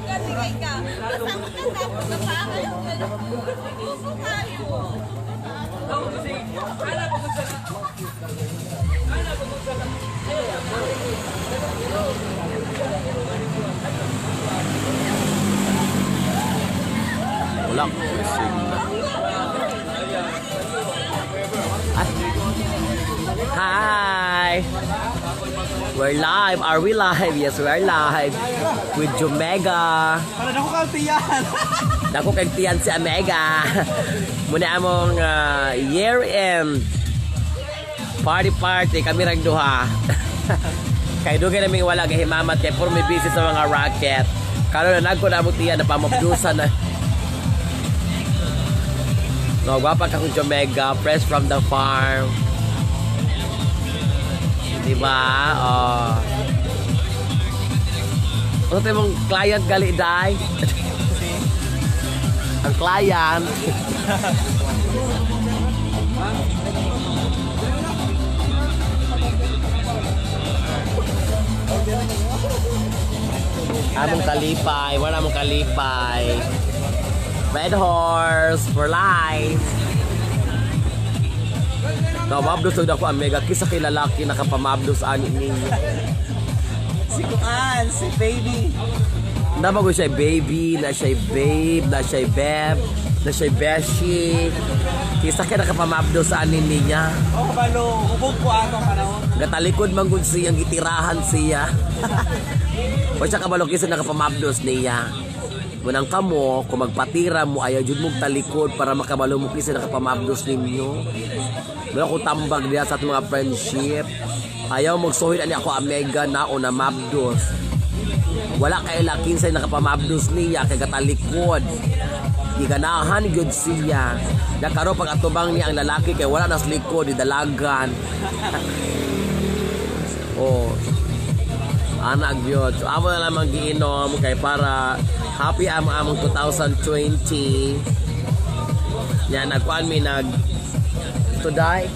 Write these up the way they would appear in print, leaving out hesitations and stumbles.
Galing ka. Kasama ka tapos na pa. Upo kayo. Wala ko signal. Ay. Hi! We're live. Are we live? Yes, we are live. With Jomega. Para na ko kang tiyan. Dako kag tiyan si Omega. Muna among year end party party kami rang duha. Kay dugay naming wala gahimamat kay puro may busy sa mga racket. Karon na nagko na among tiyan na pamabdusan na. No, gwapa ka kong Jomega, fresh from the farm. Diba? Oh. Ano tayo mong client gali day? Ang client. Among kalipay, wala mong kalipay. Red Horse for life. No, mabdos lang ako ang mega kisa kay lalaki nakapamabdos ani ninyo. Si Kuan, si baby. Nabago siya baby, na siya babe, na siya beb, na siya beshi. Kisa kay nakapamabdos ani niya. O kabalo, hubog ko atong panahon. Gatalikod man gud siya, gitirahan siya. O siya kabalo kisa nakapamabdos niya. Munang kamo, kung magpatira mo, ayaw jud mong talikod para makabalo mo kisa nakapamabdos ninyo. Wala ko tambag diya sa atong mga friendship. Ayaw magsuhin ani ako amega na o na mabdos. Wala kay lakin sa nakapamabdos niya kay gatalikod. Giganahan gyud siya. Nakaro pag atubang niya ang lalaki kay wala nas likod, dalagan. Oh. Anak yun. So, amo na lamang giinom kay para happy amo among 2020. Yan, nagkuan mi nag today.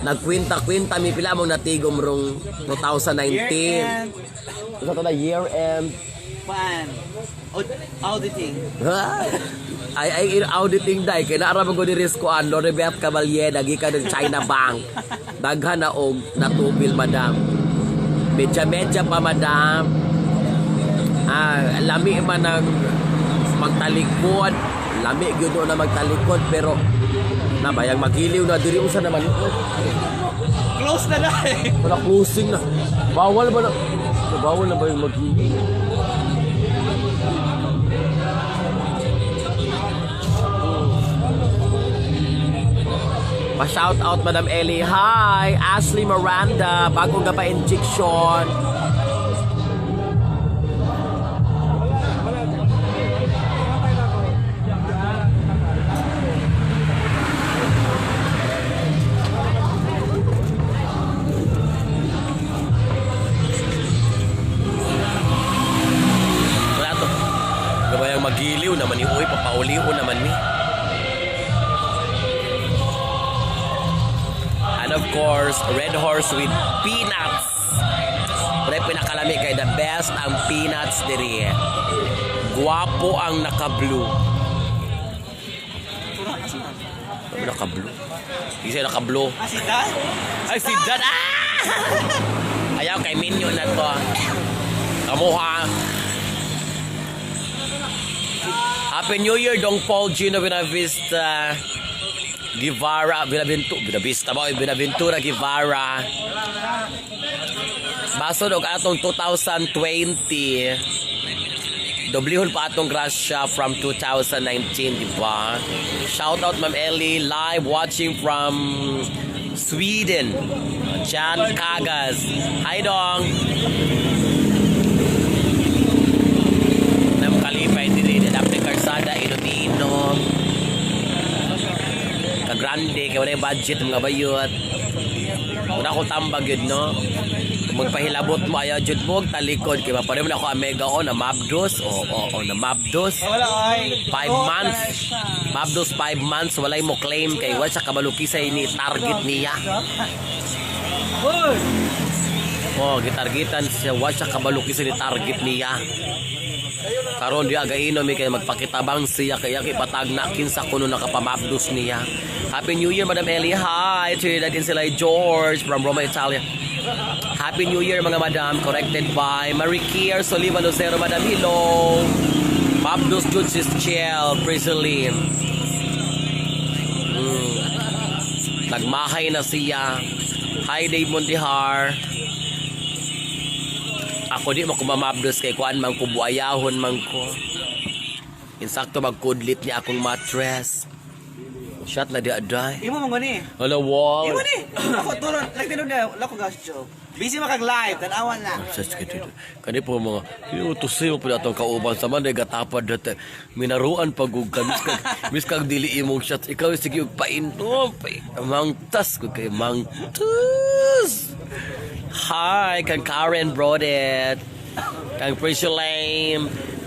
Nagkwinta-kwinta mi pila among natigom rong 2019. Year end. Sa to na year end. Kuan. Auditing. Ay ay in auditing dai kay naara man gud ni Risko an Loribeth Cavalier gikan ng China Bank. Daghan na og natubil, madam. Medya medya pa, madam. Ah, lami man ang magtalikod. Lami gyud na magtalikod pero nabayang maghiliw na diri usa naman. Close na na eh. Wala closing na. Bawal ba na? Bawal na ba yung maghiliw? Pa-shout out Madam Ellie. Hi, Ashley Miranda, bagong gaba injection. Wala to. Gabayang magiliw naman ni Uy, papauliw naman ni. And of course, Red Horse with peanuts. Pre pinakalami kay the best ang peanuts diri. Guwapo ang naka-blue. Ano naka-blue? Hindi siya naka-blue. Ah, si Dan? Ay, si Dan! Ah! Ayaw, kay Minyo na to. Kamuha. Happy New Year, Dong Paul Gino Benavista Guevara, Benavista ba? Benaventura Guevara. Basod og atong 2020. Doblihon pa atong grasya from 2019, di ba? Shout out Ma'am Ellie, live watching from Sweden. John Cagas. Hi, Dong. Nam kalipay diri dapat karsada inom-inom. Kagrande kay wala yung budget mga bayot. Wala ko tambag yun, no? Kung magpahilabot mo, ayaw jud mo, talikod. Kaya pareho na ako amega o, na mabdos. O, o, o, na mabdos. Wala ay. 5 months. Mabdos 5 months, walay mo claim kay wala siya kabalukisay ni target niya. Hoy! Oh, gitargetan siya. Wa siya kabalo kinsa ni target niya. Karon di aga inom kay magpakitabang siya kaya ipatag na kinsa kuno nakapamabdos niya. Happy New Year, Madam Ellie. Hi, Trinidad and sila George from Roma, Italia. Happy New Year, mga madam. Corrected by Marikier Soliva Lucero, Madam. Hello. Mabdos Jud sis Chel, Prisceline. Nagmahay na siya. Hi, Dave Montihar. Ako di mo kumamabdos kay kuan man ko, buayahon man ko. Insakto magkudlit niya akong mattress. Shot na di aday. Imo mo gani. Hello, wall. Imo ni. Ako tulon, like tinud na, lako gas joke. Busy makag live, tan-awan na. Sa kito. Kani po mga iutos mo po atong kauban sa man gatapad dati. Minaruan pag ug ka miskag dili imong shots. Ikaw sige og painom pa mangtas ko kay mangtas. Hi kang Karen Brodet. Kang Priscilla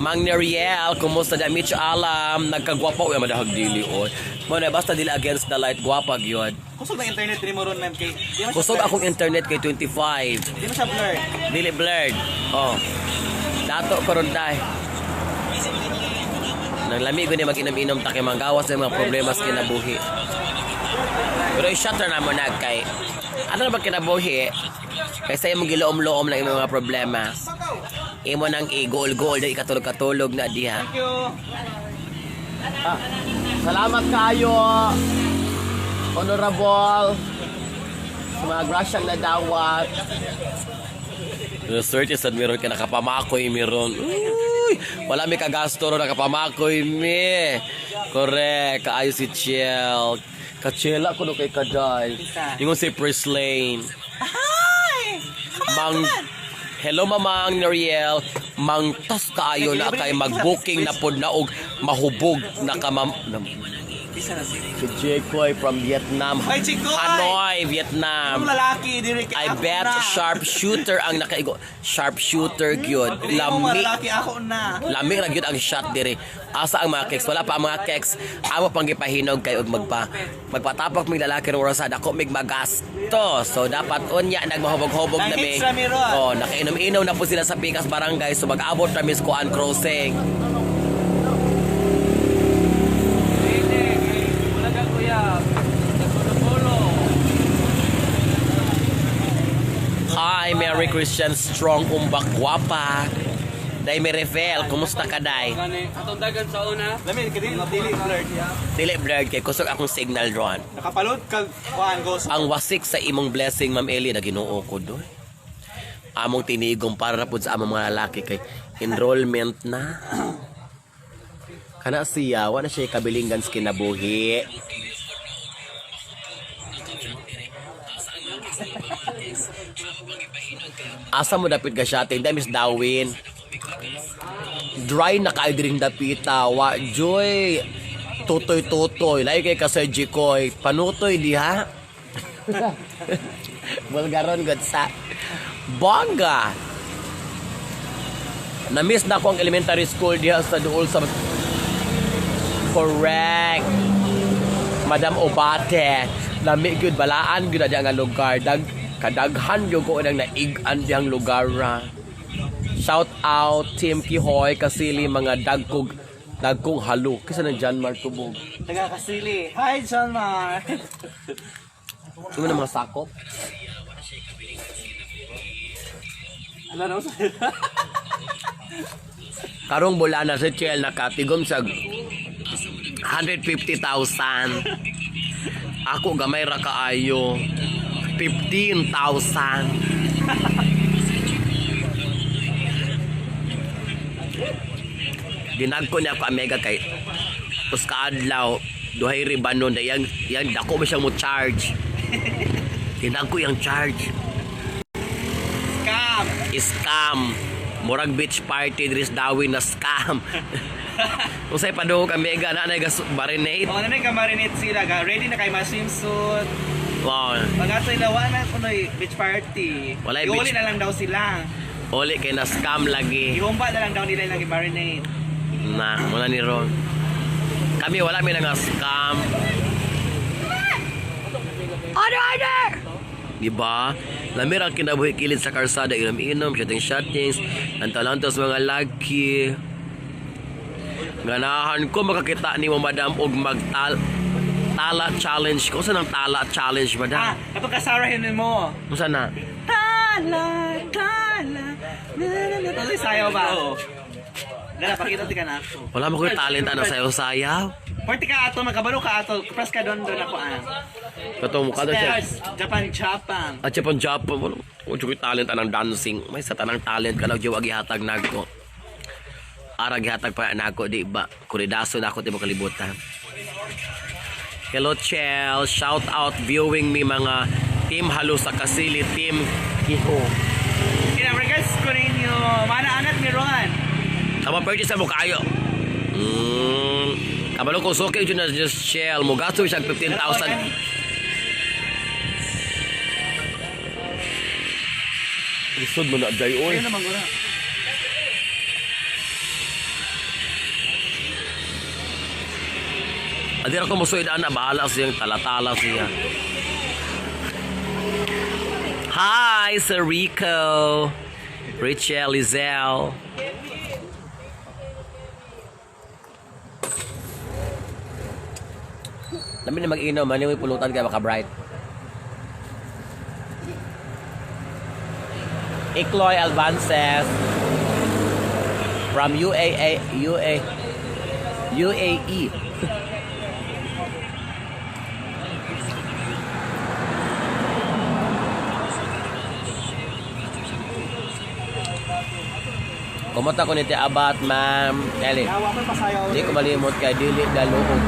Mang Neriel, kumusta da Mitch Alam, nagkagwapa uy madahag dili oy. Mo na basta dili against the light, gwapa gyud. Kusog ng internet diri mo ron ma'am kay. Di man siya Kusog blurred. akong internet kay 25. Di man siya blurred. Dili blurred. Oh. Dato karon day. Nang lami ko ni mag-inom-inom ta kay manggawas sa mga problema sa kinabuhi. Pero i-shutter na mo na kay ano na ba kinabuhi? Kaysa imong giloom-loom na imong mga problema. Imo nang i-goal-goal na ikatulog-katulog na diha. Thank you. Salamat kayo, Honorable, sa mga grasyang nadawat. Research is meron ka nakapamakoy meron. Uy, wala mi kagasto ro nakapamakoy mi. Correct, kaayo si Chiel. Kachela ko no kay Kaday. Isa. Ingon si Prislane. Hi! Come on, Mang come on. Hello Mamang Noriel, mangtas kaayo na kay mag-booking na pod na og mahubog na kamam na, Isa na siya. Si Jikoy from Vietnam. Ay, Jikoy! Hanoi, Ang Vietnam. lalaki diri kay I ako bet na. sharpshooter ang nakaigo. Sharpshooter gyud. Diri mo mga Lami. lalaki ako na. Lami ra gyud ang shot diri. Asa ang mga keks? Wala pa ang mga keks. Amo pang gipahinog kay og magpatapak mig lalaki ro oras dako mig magasto. So dapat unya nagmahubog-hubog na mi. Nang hits ra mi ron. Oh, nakainom-inom na po sila sa Pikas Barangay. So mag-abot ra mis kuan crossing. Hi, Merry Christian Strong Umbak Guapa. Day Merifel, kumusta ka day? Atong dagan sa una. Lami kay dili dili blurred. Dili blurred kay kusog akong signal ron. Nakapalod kag kuan ghost. Ang wasik sa imong blessing, Ma'am Eli, na Ginoo ko doy. Among tinigong para na pud sa among mga lalaki kay enrollment na. Kana siya, wala siya kabilingan sa kinabuhi. Asa mo dapit ka siya, tinda Miss Dawin. Dry na kayo diring dapita. Wa, joy. Tutoy-tutoy. Layo kay ka Sir Jikoy. Panutoy diha. Bulgaron gud sa. Bongga! Na-miss na ko ang elementary school diha sa duol sa. Correct. Madam Obate. Lami gyud balaan gyud na diha nga lugar. Kadaghan gyud ko nang naig-an dihang lugar ra. Shout out Team Kihoy Kasili mga dagkong halo kaysa ng John Mar Tubog. Taga Kasili. Hi John Mar. Imo na mga sakop. Ano na sa Karong bulana si Chel nakatigom sa 150,000. Ako gamay ra kaayo. 15,000. Dinagko niya ako Omega kay uska adlaw duhay ribanon na yang yang dako ba siyang mo charge. Dinagko yang charge. Scam. Scam. Murag beach party diri sa Dawin na scam. Usay padung ang mega na nay gas marinate. O ano na ka marinate sila ga ready na kay ma swimsuit. Wow. Pag ato ila wala na kunoy beach party. Walay Iuli beach- na lang daw sila. Uli kay na scam lagi. Ihumba na lang daw nila ilang i-marinate. Na, muna ni Ron. Kami wala mi nga scam. Order, order! Di ba? Lamir ang kinabuhi kilid sa karsada, inom-inom, shotting-shottings, lantaw-lantaw sa mga laki. Ganahan ko makakita ni mo madam og magtal tala challenge ko. Saan ang tala challenge, Ah, madam? kato kasarahin mo. Unsa na? Tala, tala. Na, na, na. Tuloy sayaw ba? Oo. Dala, pakita ti ka na ako. Wala mo ko yung talent ano sayaw-sayaw. Porti ka ato, magkabalo ka ato. Press ka doon doon ako ah. Katong mukha daw siya. Stairs, Japan, Japan. At Japan Japan, wala ko yung talent anang dancing. May sa tanang talent ka lang jiwag gihatag nagko. Ara gihatag pa nako di ba? Kuridaso na ako di mo kalibutan. Hello Chel, shout out viewing me mga team Halo sa Kasili, team Kiho. Kina, regards ko ninyo. Mana anat ni Ron. Tama purchase mo kayo. Kabalo ko so kay na just Shell mo gasto siya 15,000. Lisod mo na day oy. Ayun naman gura. Adira ko musuid ana bahala siyang talatala siya. Hi, Sir Rico. Rachel Lizelle. Lami na mag-inom, ano yung pulutan kaya baka bright. Ikloy Albances from UAA UA UAE. Kumata ko ni Te Abat, ma'am. Kelly. Yawa ko pasayaw. Hindi ko malimot kay dili daluog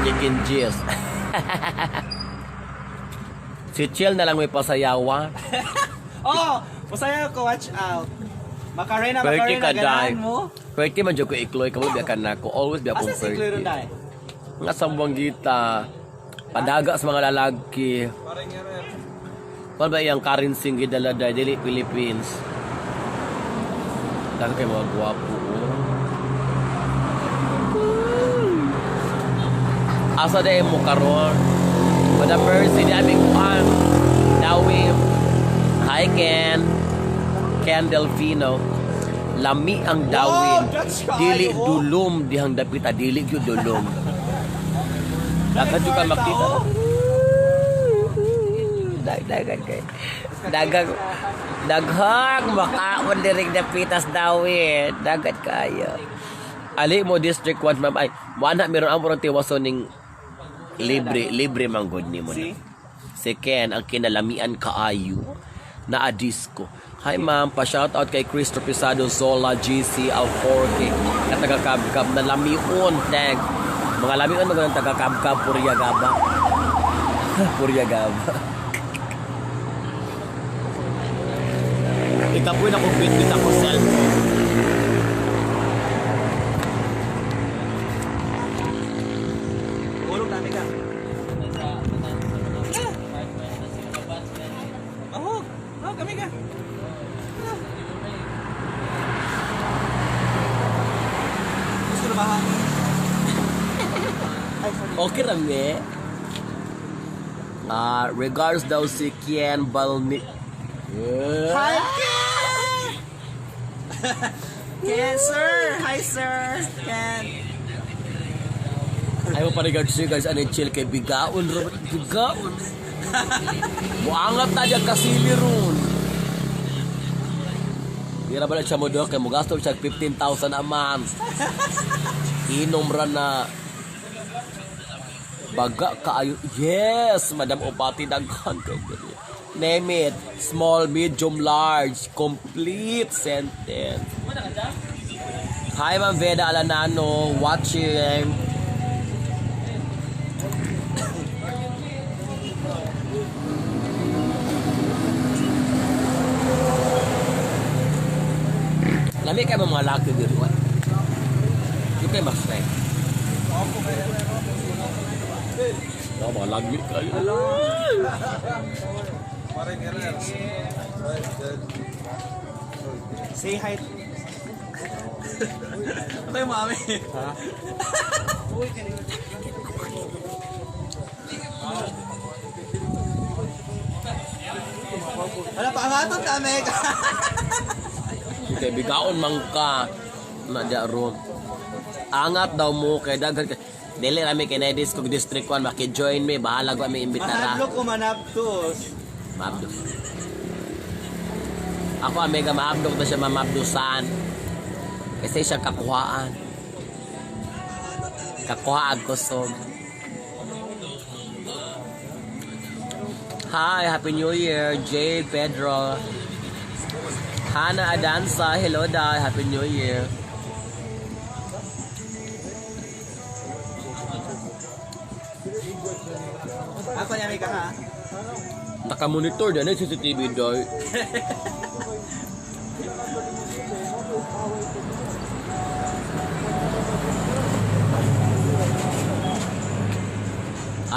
chicken cheese. Si Chill na lang may pasayawa. Oh, pasayaw ko, watch out. Makarena, Pwede Makarena, ka dai. ganahan mo. Pwede man jud ko ikloy kamo biya ka nako. Always biya akong Asa si Chloe pwede. dai? Nga sambuanggita. Padaga sa mga lalaki. Kung ba iyang currency ang gidala dai dili Philippines. Daghang kay mga gwapo. Oh. Asa day mo karon? Madam Mercy, di aming kuan. Dawi. Hi Ken. Ken Delfino. Lami ang dawin. Wow, that's kaayo, Dili oh. dulom dihang dapita dili gyud dulom. Daghang jud ka makita. Daghang kay. Daghang daghang makaon diri dapitas dawin. Dagat kayo. Ali mo District 1 ma'am ay wala meron ang murang tiwason ning libre libre man gud nimo na. Si? Si Ken ang kinalamian kaayo na disco. Hi ma'am, pa-shout out kay Chris Tropisado, Zola, GC, Alforque, at taga Kabkab na lamion, thanks. Mga lamion magandang taga Kabkab, Purya Gaba. Purya Gaba. Ikapoy na kung bit-bit ako cellphone. Ulog namin ka. Mahog! Mahog kami ka. Gusto na ba ha? Ay, sorry. Okay rami. Ah, regards daw si Kian Balni. Yeah. Hi, Ken! Ken, sir! Hi, sir! Ken! Ayaw pa regards siya guys, ano yung chill kay bigaon ro, bigaon. Muangat na diyan kasili ron. Di ra ba na siya mo do kay mugasto siya 15,000 a month. Inom ra na. Baga kaayo. Yes, Madam Opati daghan kay diri. Name it, small, medium, large, complete sentence. Hi, Ma'am Veda Alanano, watching. Lami kay mga laki diri wa. Di kay mas right. No, mga lagi kayo. Say hi. Ito yung mami. Ha? Wala pa angaton ta, Meg. Kay bigaon man ka na diya ron. Angat daw mo kay daghan kay dili rami kay Nedis kog District 1 maki-join mi, bahala ko mi imbitara. Mahadlok ko manaptos. Maabdos. Ako amiga maabdok na siya mamabdusan. Kasi siya kakuhaan. Kakuhaan ko so. Hi, Happy New Year, Jade Pedro. Hana Adansa, hello Dai, Happy New Year. Ako niya, Meg, ha? Nakamonitor din ang CCTV Dai.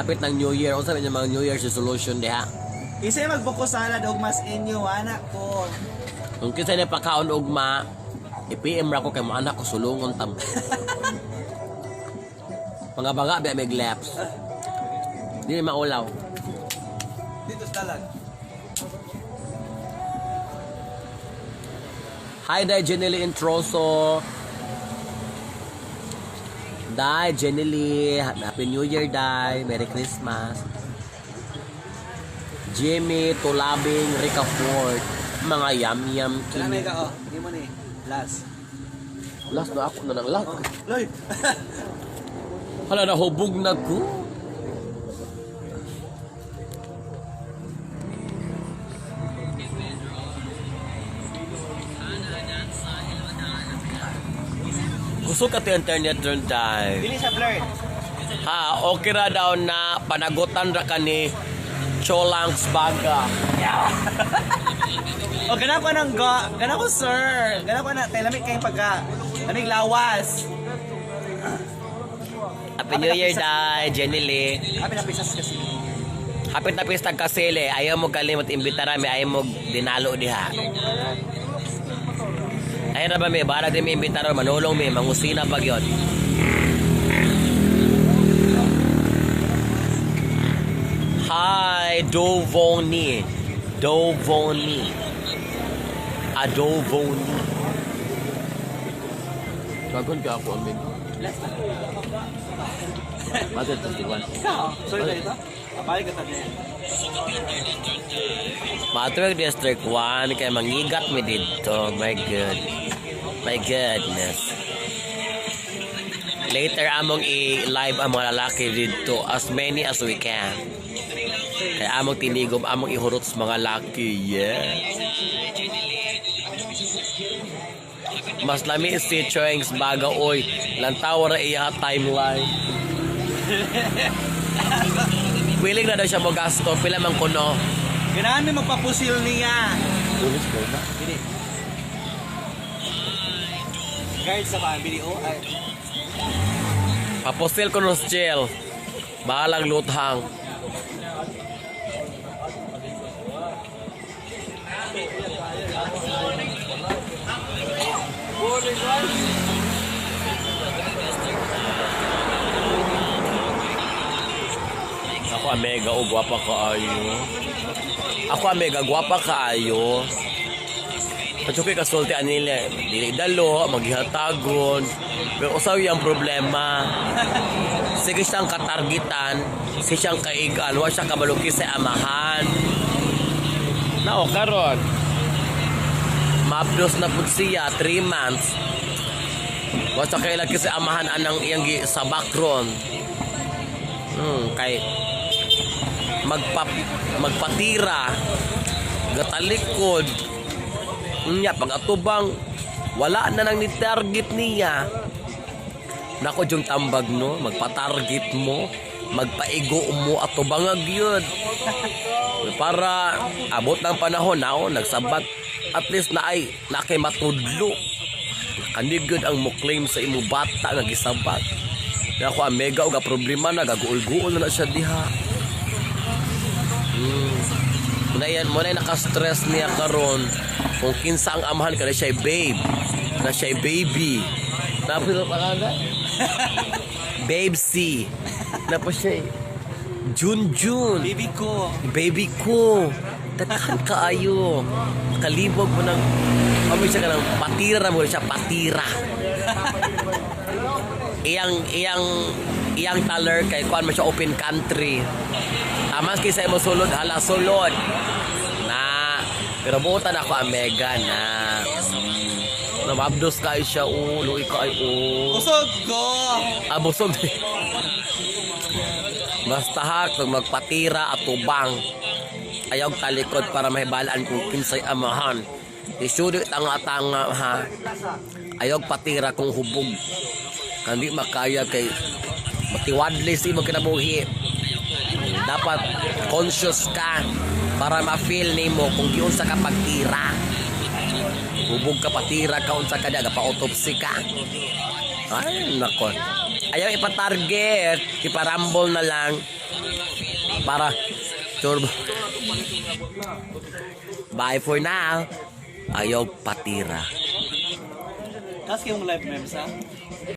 Kapit ng New Year, unsa man yung mga New Year's resolution diha? Isa yung magbuko salad og mas inyo, anak ko. Kung kinsa na pakaon ugma, i-PM ra ko kay mo anak ko sulungon tam. Mga baga ba may laps. Dili maulaw. Dito sa dalag. Hi Dai Jenely Introso. Dai Jenely, Happy New Year Dai, Merry Christmas. Jimmy Tulabing Ricafort, mga yam yam Wala, kini. Meg, oh. Hindi mo ni. Last. Last na ako na ng last. Oh. Loy! Hala na hubog na ko. Gusto ka to internet ron dai. Dili sa blurred. Ha, okay ra daw na panagutan ra ka ni Cholangs Baga. O, gana ko ng go. Gana ko, sir. Gana ko na. Tayo lamig kayong pagka. Lamig lawas. Happy New Year dai, Jenny Lee. Happy na pisas kasi. Hapit na pistag kasili, ayaw mo kalimot imbita rami, ayaw mo dinalo diha. Ayaw na ba mi, bahala din mi imbita ron, manulong mi, mangusina pag yon. Hi, Dovoni. Dovoni. Adovoni. Dragon ka ako, amig. Last na. Bakit 21? Ikaw. Sorry ka dito? Kapalik ka tabi. Matuwag District 1, kaya mangigat mi dito. My God. My goodness. Later, among i-live ang mga lalaki dito. As many as we can. Kaya among tinigom, among ihurot sa mga laki. Yeah. Mas lami si Choengs baga oy. Lantaw ra iya timeline. Willing na daw siya mo gasto. Pila man kuno. Ganahan mi magpapusil niya. Ulis mo na. Bili. Guard sa ba? Bili o. Ay. Papostil ko nos jail. Bahalang luthang. Ako amega o gwapa kaayo. Ako amega gwapa kaayo. Patsuki kasulti anila, dili dalo, maghihatagon. Pero usaw yung problema. Sige siyang katargitan, sige siyang kaigan, wa siya kabaluki sa amahan. Nao karon. Maabdos na pud siya 3 months. Wa siya kailagi sa amahan anang iyang gi sabak ron. Kay magpatira gatalikod niya pag atubang wala na nang ni-target niya. Nako yung tambag no, magpa-target mo, magpaigo mo at tubangag yun. Para abot ng panahon na oh, nagsabag at least na ay na kay matudlo. Kanigod ang mo claim sa imo bata nga gisabag. Kaya ako amega og problema na gaguol-guol na, na siya diha. Muna yan, muna yung naka-stress niya karon kung kinsa ang amahan ka na siya'y babe, na siya'y baby. Tapos ang pangalan? Babe C. Tapos siya Jun Jun. Baby ko. Baby ko. Daghan kaayo. Kalibog mo ng kami siya kanang patira mo siya patira. Iyang iyang taler kay kuan man siya, open country. Tamas kaysa imo sulod, hala sulod. Na pero buotan ako ang Mega na. Namabdos kayo siya, oh, luwi kayo, oh. Busog ko! Ah, busog. Basta ha, kung magpatira at tubang, ayaw talikod para mahibalaan kung kinsay amahan. Isuri tanga-tanga ha. Ayaw patira kung hubog. Kandi makaya kay matiwadlis imo kinabuhi. Dapat conscious ka para ma-feel nimo kung giunsa ka pagtira. Hubog ka, patira ka, unsa ka di, pa-autopsy ka. Ay, nako. Ayaw ipa-target. Iparambol na lang. Para turbo. Bye for now. Ayaw patira. Tapos kayong live memes ha?